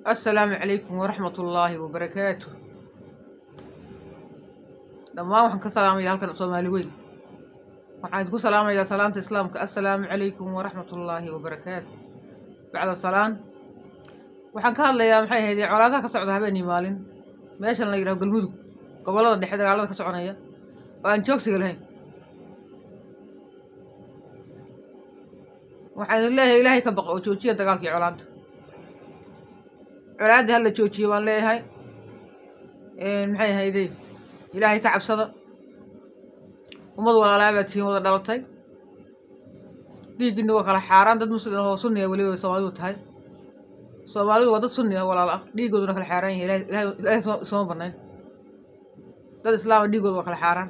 Assalaamu calaykum waraxmatullaahi wabarakaatu. Dhammaan waxaan ka salaamayaa halkan Soomaali weyn. Waxaan idinku salaamayaa salaanta Islaamka: assalaamu calaykum waraxmatullaahi wabarakaatu. Bacda salaan, waxaan ka hadlayaa, maxay ahayd, colaadaha ka socda habeenii maalin meeshan la yidhaho Galmudug, gobollada dhexe, dagaalada ka soconaya oo aan joogsiga lahayn. Waxaan idin leeyahay, Ilaahay ka baqa oo joojiya dagaalkii colaadda. Colaadda hala joojiyo baan leeyahay. Maxay ahayde, Ilaahay ka cabsada. Ummad walaalaa baa tihiin, wada dhalatay, dhiiggiina waa kala xaaraan. Dad Muslim oo sunniya weliba Soomaalidu tahay. Soomaalidu waa dad sunni ah, walaal ah, dhiigooduna kala xaaraan yahay. Ilahay isoma banayn. Dad Islaama dhiigooda waa kala xaaraan.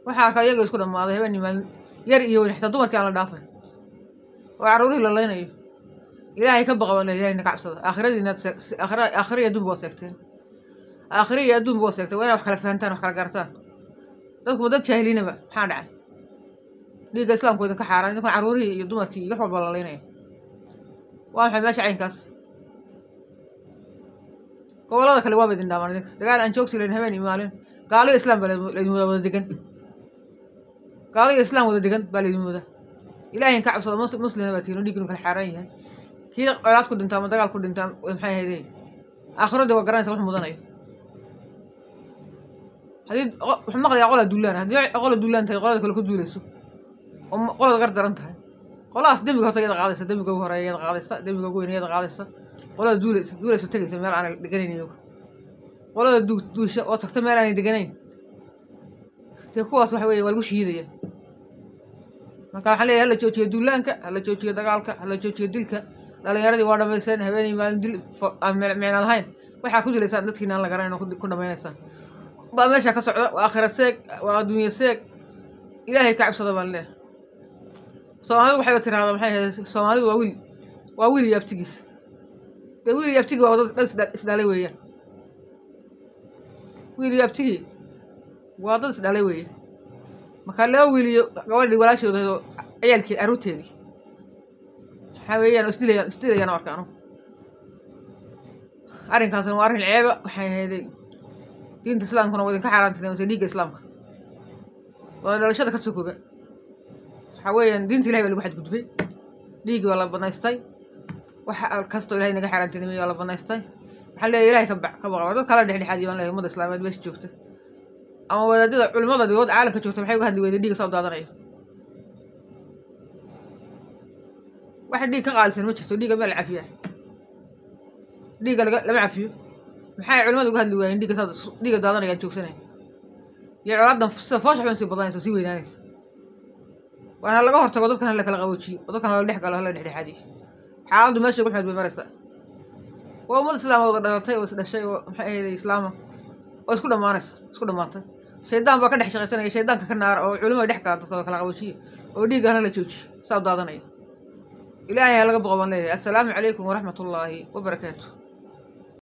Waxaa arkaa iyaga isku dhammaaday habeenii maalin, yar iyo weyn, xitaa dumarkii aan la dhaafay oo carruurihii la laynayo. Ilaahay ka baqa baan leeyahay, Ilahayna ka cabsada. Aakhiradiina aakhira, aakhira iyo adduunba waa seegteen, aakhira iyo adduunba waa seegteen. Waa inaad wax kala fahantaan, wax kala garataan. Dadku ma dad jaahiliinaba? Maxaa dhacay? Dhiigga Islaamku idinka xaaraan, idinkuna carruurihii iyo dumarkii iyo wax walba la laynaya. Waa maxay meesha caynkaas? Gobollada kale waaba idin dhaamaan idinka. Dagaal aan joogsi lahayn habeen iyo maalin. Gaalo iyo Islaam baa laydin wada wada degan, gaalo iyo Islaam wada degan baa laydin wada. Ilaahayn ka cabsado. Muslimna baa tihiin oo dhiiginu kala xaaraan yahay. Kii colaad ku dhintaa ama dagaal ku dhintaa, maxay ahayde, aakhirada waa garanaysa wax mudanayo. Haddii wuxuu maqlayaa qolaa duulaan, haddii qola duulaan tahay, qolada kale ku duulayso oo qolada gar daran tahay, qoladaas dembiga horta iyada qaadaysa, dembiga ugu horeeya iyada qaadaysa, dembiga ugu weyn iyada qaadaysa. Qolada duulaysa, duulayso, tegaysa meel aanay deganayn iyagu, qolada duusha oo tagta meel aanay deganayn, dee kuwaas waxa weeye waa lagu shahiidaya. Marka waxaan leeyahay, hala joojiyo duulaanka, hala joojiyo dagaalka, hala joojiyo dilka. Dhalinyaradii waa dhamayseen habeenii maalin, dil aan micno lahayn. Waxaa ku dilaysaan dadkiina aan la garanayn oo ku dhamaynaysaan baa meesha ka socda. Waa aakhira seeg, waa adduunye seeg. Ilaahay ka cabsada baan leeyahay. Soomaalidu waxayba tiraahdaa, maxay ahayd, Soomaalidu waa wiil, waa wiil iyo abtigiis. Dee wiil iyo abtigii waa dad isdhalay weeyaan. Wiil iyo abtigii waa dad isdhalay weeye. Marka laba wiil iyo gabadhii walaashooda oo ciyaalkii, carruurteedii, waxaa weeyaan oo isdilayaan, isdilayaan arka anugu. Arrinkaasna waa arrin ceeba. Waxay ahayday, diinta Islaamkuna waa idinka xaaraantinimay dhiigga Islaamka, waa dhalashada ka sokoba. Waxaa weeyaan diinta Ilahay baa lagu xadgudbay, dhiiggi waa la banaystay, waxa kastoo Ilahay naga xaaraantinimay waa la banaystay. Waxaan leeyahay, Ilahay ka baqa. Dad kala dhexdhexaadiyo baan leeyahay. Ummadda Islaameed meesha joogta ama wadaadada culimada dowlad caalamka joogta, maxay uga hadli weyday dhiigga soo daadanayo? Wax dhiig ka qaalisan ma jirto. Dhiigga meel la cafiyaa? Dhiigga laga lama cafiyo. Maxay culimada uga hadli waayeen dhiigga saa dhiigga daadanayaan joogsanaya iyo colaadan sida foosha xun sii badanaysa, sii weynaanaysa? Waana laga hortago, dadkan hala kala qaboojiyo oo dadkan hala dhex galo, hala dhexdhexaadiyo. Xaaladdu meesha ugu xumeed bay maraysaa. Waa ummad Islaama wada dhalatay oo is dhashay oo, maxay ahayd, Islaama oo isku dhammaanaysa, isku dhammaatay. Shaydaan baa ka dhex shaqaysanaya. Shaydaanka ka naara oo culimada dhex gala, dadka kala qaboojiya oo dhiiggana la joojiyo saa u daadanaya. Ilaahay ha laga boqo baan leeyahay. Assalaamu calaykum waraxmatullaahi wabarakaatu.